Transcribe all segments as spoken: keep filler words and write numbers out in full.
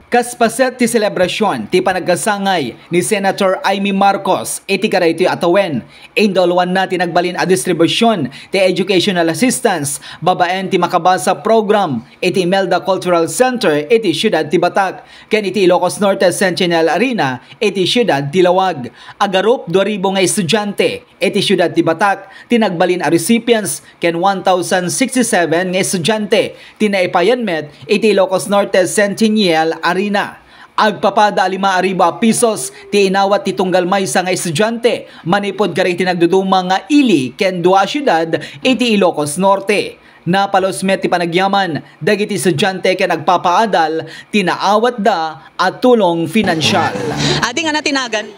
Kas paset ti selebrasyon ti panagkasangay ni Senator Imee Marcos iti kadaytoy a tawen, indauluanna ti nagbalin a distribution ti educational assistance babaen ti Makabasa Program iti Imelda Cultural Center iti siudad ti Batac ken iti Ilocos Norte Centennial Arena iti siudad ti Laoag. Agarup dua ribu nga estudiante iti siudad ti Batac ti nagbalin a recipients ken one thousand sixty-seven nga estudiante ti naipayan met iti Ilocos Norte Centennial Arena. Agpapada a lima a ribu a pisos ti inawat ti tunggal maysa nga estudiante manipud kadagiti nagduduma nga ili ken dua a siudad iti Ilocos Norte. Napalus met ti panagyaman dagiti estudiante ken agpapaadal ti naawatda a tulong finansial. Adi nga natinagan?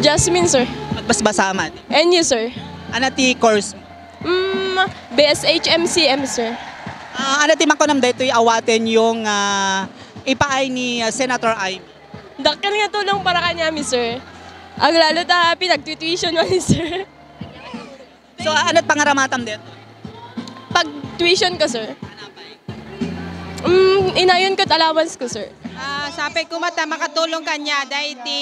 Jasmine, sir. Magbasbasa man. And you, sir? Ano ti course? Mm, B S H M C M, sir. Ah, ano ti makunam daytoy awatenyo nga ipaay ni, ah, Senator Imee? Dakkel nga tulong para kaniami, sir. Aglalo ta pinagtutuition man, sir. So, ano pangaramatanda? Pag tuition ko, sir. Mm, inayon ko allowance ko, sir. Ah, sapay ko mata makatulong kanya dahil ti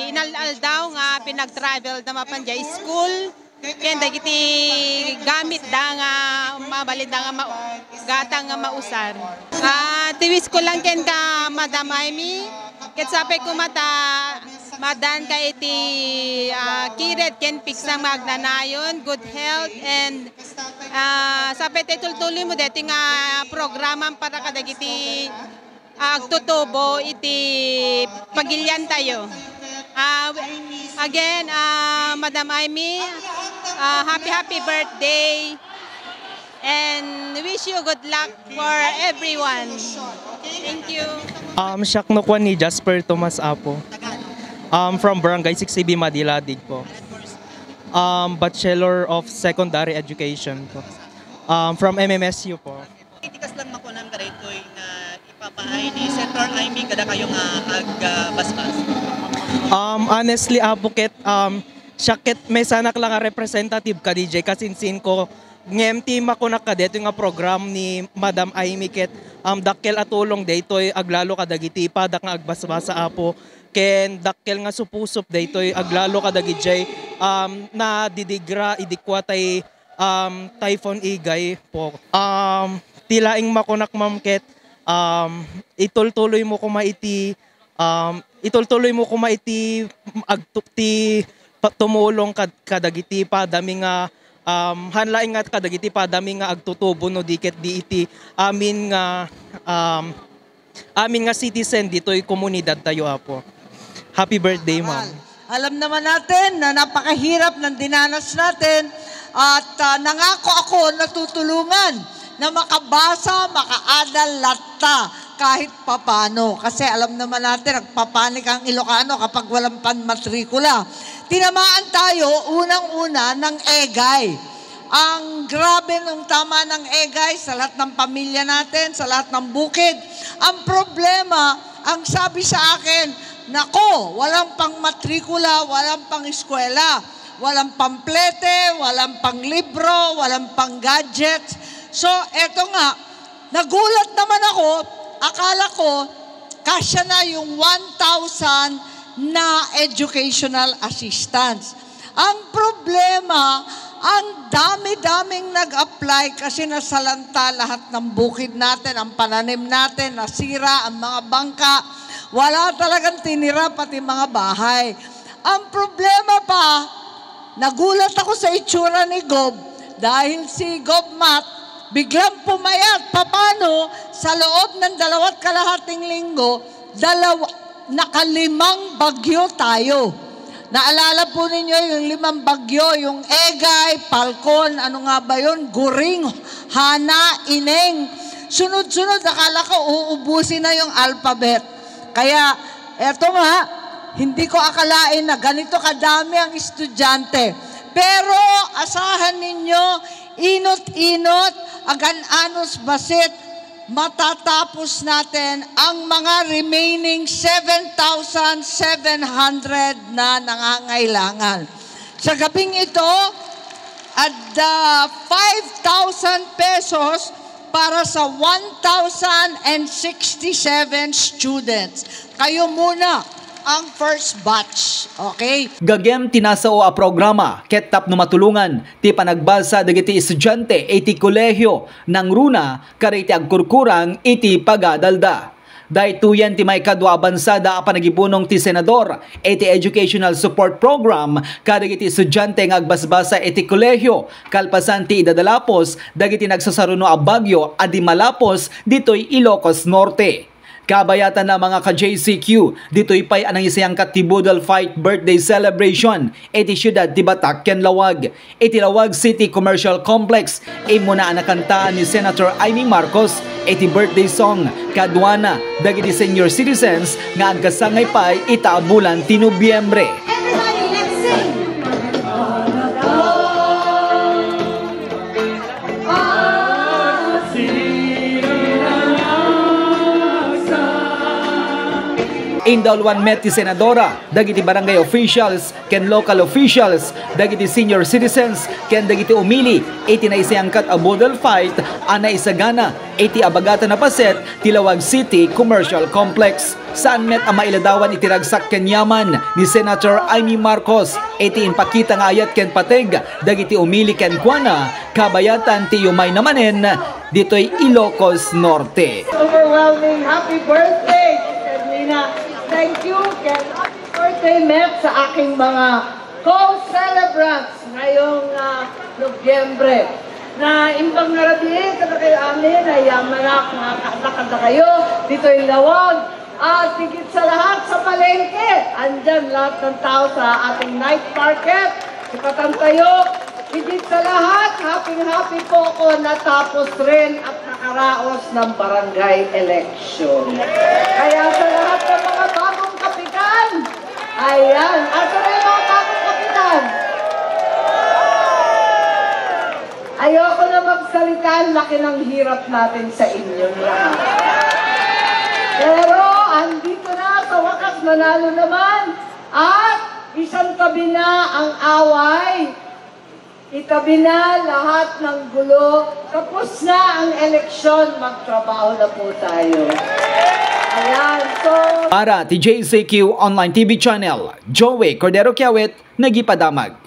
inal-aldaw nga pinag-travel da mapan dia school. Ken dagiti gamit da nga mabalin da nga ma-, gatang nga mausar. Ah, tiwis ko lang ken ka Madam Imee. Ket sapay ko mata madan ka iti, ah, kired ken pigsang magnanayon, good health, and, ah, sapay ta itultuloy mo deti nga programam para kadagiti, ah, agtutubo iti pagilian tayo. Ah, again, ah, Madam Imee, ah, happy, happy birthday. And wish you good luck for everyone. Thank you. Um, siak no kuan ni Jasper Tomas Apo. Um, from Barangay six C B Madiladig po. Um, Bachelor of Secondary Education po. Um, from M M S U po. Itikas lang makunan ka daytoy nga ipapaay ni Senator Imee kada kayo nga ag, ah, basbas. Um, honestly, Apo, ket, um, siak ket maysanak lang nga representative ka D J, kasinsin ko, ngem ti makunak ka daytoy nga program ni Madam Imee ket, um, dakkel a tulong daytoy aglalo kadagiti padak nga agbasbasa, Apo, ken dakkel nga supusup daytoy aglalo kadagiti, um, nadidigra idi kua tay, um, Typhoon Egay po. Um, ti laeng makunak, ma'am, ket, um, itultuloy mo koma iti, um, itultuloy mo koma iti agtu-, ti pa-, tumulong kad-, kadagiti padami nga, um, han laeng nga kadagiti padami nga agtutubo no di ket di iti amin nga, um, amin nga citizen ditoy komunidad tayo, Apo. Happy birthday, ma'am. Alam naman natin na napakahirap ng dinanas natin at, ah, nangako ako na tutulungan na makabasa, makaadal latta kahit papano. Kasi alam naman natin, nagpapanik ang Ilocano kapag walang panmatrikula. Tinamaan tayo, unang-una, ng egay. Ang grabe nung tama ng egay sa lahat ng pamilya natin, sa lahat ng bukid. Ang problema, ang sabi sa akin, "Nako, walang pang matrikula, walang pang eskwela, walang pamplete, walang pang libro, walang pang gadget." So, eto nga, nagulat naman ako, akala ko, kasya na yung one thousand na educational assistance. Ang problema, ang dami-daming nag-apply kasi nasalanta lahat ng bukid natin, ang pananim natin, nasira ang mga bangka, wala talagang tinira, pati mga bahay. Ang problema pa, nagulat ako sa itsura ni Gob dahil si Gob Mat, biglang pumayat. Papano sa loob ng dalawat kalahating linggo, dalawa, nakalimang bagyo tayo. Naalala po ninyo yung limang bagyo, yung Egay, Falcon, ano nga ba yun? Goring, Hana, Ineng. Sunod-sunod, akala ko uubusin na yung alphabet. Kaya, eto nga, hindi ko akalain na ganito kadami ang estudyante. Pero asahan ninyo, inot-inot, agan-anos basit, matatapos natin ang mga remaining seven thousand seven hundred na nangangailangan. Sa gabing ito, at the five thousand pesos Para sa one thousand and sixty-seven students. Kayo muna ang first batch. Okay? Gagem ti nasao a programa ket tapno matulongan ti panagbasa dagiti estudiante iti kolehio nangruna kadagiti agkurkurang iti pagadalda. Daytoyen ti maikadua a bansada a panagibunong ti Senador iti Educational Support Program kadagiti estudiante nga agbasbasa iti kolehio kalpasan ti idadalapos dagiti nagsasaruno a bagyo a di malapos ditoy Ilocos Norte. Kabayatan na, mga ka-J C Q, ditoy pay a nangisayangkat ti Boodle Fight Birthday Celebration iti siudad ti Batac ken Laoag. Iti Laoag City Commercial Complex, immuna a nakantaan ni Senator Imee Marcos iti birthday song kaduana dagiti senior citizens nga agkasangay pay ita a bulan ti Nobyembre. Everybody, let's sing! Indaluan met ti senadora dagiti barangay officials ken local officials, dagiti senior citizens, ken dagiti umili iti naisayangkat a boodle fight a naisagana iti abagatan a paset ti Laoag City Commercial Complex. Saan met a mailadawan iti ragsak ken yaman ni Senator Imee Marcos iti impakita nga ayat ken pateg dagiti umili kenkuana, kabayatan ti iumayna manen ditoy Ilocos Norte. Overwhelming happy birthday, Ken Lina. Thank you, Ken. Birthday met sa aking mga co-celebrants ngayong, ah, Nobyembre. Na imbag nga rabii kadakayo amin, ay yamanak nga kaadda-adda kayo ditoy Laoag. At higit sa lahat, sa palengke, andyan lahat ng tao sa ating night market. Sipatan tayo. Higit sa lahat, happy-happy po ako, natapos rin at nakaraos ng barangay election. Kaya sa lahat ng mga bagong kapitan, ayan, asan na yung mga bagong kapitan? Ayoko na magsalita, ang laki ng hirap natin sa inyong lahat. Pero andito na, sa wakas, manalo naman at isantabi na ang away. Itabi na lahat ng gulo. Tapos na ang eleksyon, magtrabaho na po tayo. Ayan, so Para ti J C Q Online T V Channel, Joey Cordero Kiawit, nagipadamag.